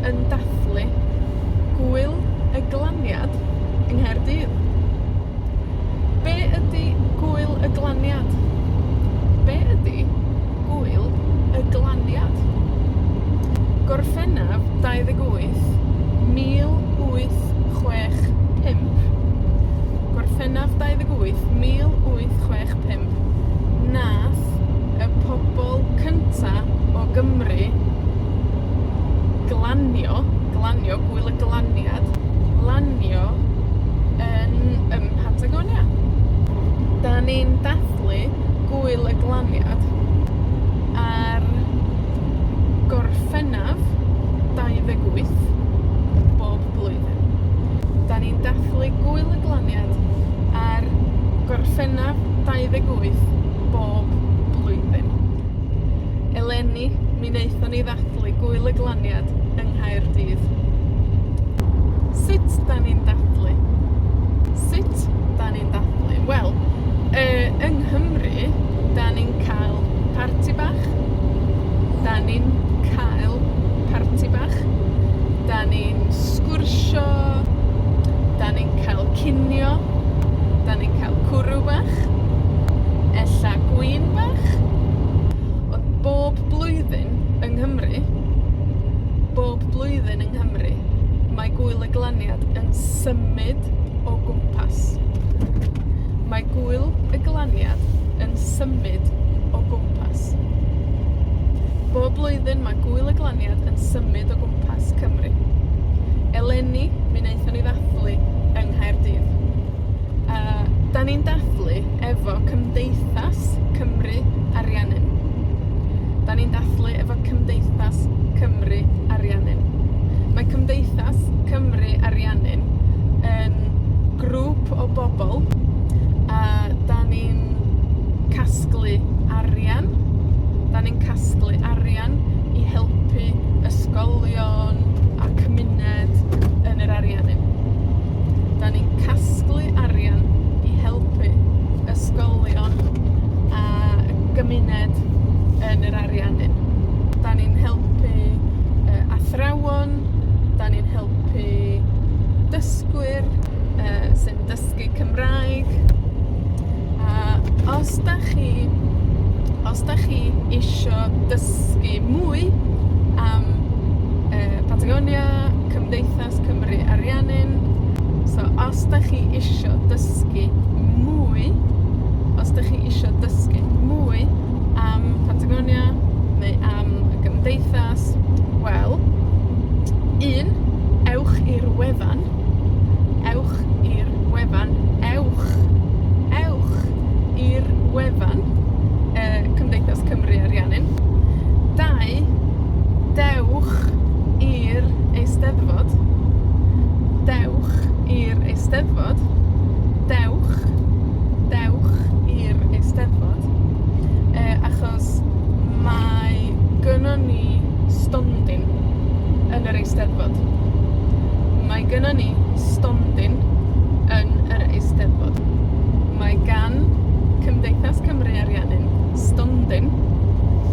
yn dathlu Gŵyl y Glaniad yng Nghaerdydd. Be' ydi Gŵyl y Glaniad? Be' ydi Gŵyl y Glaniad? Gorffennaf 28, 1865. Gorffennaf 28, 1865, nath y pobol cynta o Gymru glanio, glanio, Gwyl y Glaniad, lanio yn, ym Mhatagonia. 'Dan ni'n dathlu Gwyl y Glaniad ar Gorffennaf 28 bob blwyddyn. 'Dan ni'n dathlu Gwyl y Glaniad ar Gorffennaf 28 bob blwyddyn. Eleni, mi wnaethon ni ddathlu Gwyl y Glaniad yng Nghaerdydd. Sut 'dan ni'n dathlu? Sut 'dan ni'n dathlu? Wel, yy, yng Nghymru, 'dan ni'n cael parti bach. 'Dan ni'n cael parti bach. 'Dan ni'n sgwrsio, 'dan ni'n cael cinio, 'dan ni'n cael cwrw bach, ella gwin bach. Ond bob blwyddyn yng Nghymru, bob blwyddyn yng Nghymru, mae Gwyl y Glaniad yn symud o gwmpas. Mae Gwyl y Glaniad yn symud o gwmpas. Bob blwyddyn mae Gwyl y Glaniad yn symud o gwmpas Cymru. Eleni, mi wnaethon ni ddathlu yng Nghaerdydd. A 'dan ni'n dathlu efo Cymdeithas Cymru Ariannin. 'Dan ni'n dathlu efo Cymdeithas Cymru Ariannin. Mae Cymdeithas Cymru Ariannin yn grŵp o bobol, a 'dan ni'n casglu arian, 'dan ni'n casglu arian i helpu ysgolion a cymuned yn yr Ariannin. 'Dan ni'n casglu arian i helpu ysgolion a y gymuned yn yr Ariannin. 'Dan ni'n helpu yy athrawon, 'dan ni'n helpu dysgwyr, yy sy'n dysgu Cymraeg, a os 'dach chi, os 'dach chi isio dysgu mwy am yy Patagonia, Cymdeithas Cymru Ariannin, so os 'dach chi isio dysgu mwy, os 'dach chi isio dysgu mwy am Patagonia, neu am y gymdeithas, wel, un, ewch i'r wefan, ewch i'r wefan, ewch, ewch i'r wefan, yy Cymdeithas Cymru Ariannin. Dau, dewch i'r Eisteddfod. Dewch i'r Eisteddfod. Dewch, dewch i'r Eisteddfod. Yy, achos mae gynnon ni stondin yn yr Eisteddfod. Mae gynnon ni stondin yn yr Eisteddfod. Mae gan Cymdeithas Cymru Ariannin stondin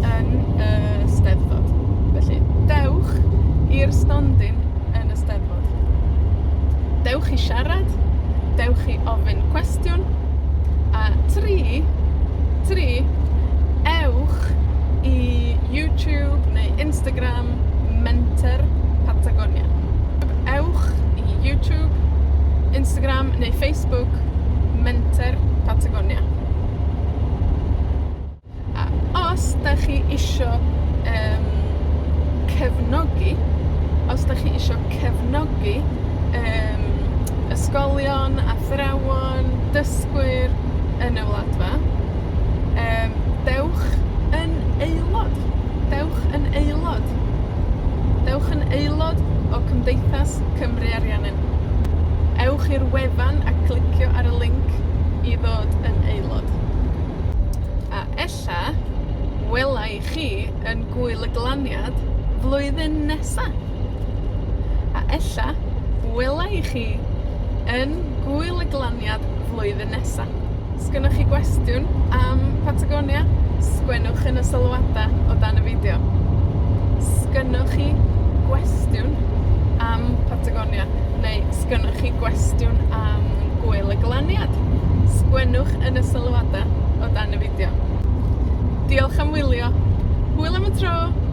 yn y Steddfod. Felly, dewch i'r stondin yn y Steddfod. Dewch i siarad, dewch i ofyn cwestiwn, a tri, tri, ewch i YouTube neu Instagram Menter Patagonia. Ewch i YouTube, Instagram neu Facebook Menter Patagonia. A os 'dach chi isio yym cefnogi, os 'dach chi isio cefnogi yym ysgolion, athrawon, dysgwyr yn y Wladfa, yym dewch yn aelod. Dewch yn aelod. Dewch yn aelod o Cymdeithas Cymru Ariannin. Ewch i'r wefan a clicio ar y linc i ddod yn aelod. A ella, wela i chi yn Gŵyl y Glaniad flwyddyn nesa. A ella, wela i chi yn Gŵyl y Glaniad flwyddyn nesa. 'Sgennoch chi gwestiwn am Patagonia? Sgwennwch yn y sylwada o dan y fideo. 'Sgynnoch chi gwestiwn am Patagonia, neu 'sgennoch chi gwestiwn am Gwyl y Glaniad, sgwennwch yn y sylwada o dan y fideo. Diolch am wylio. Hwyl am y tro!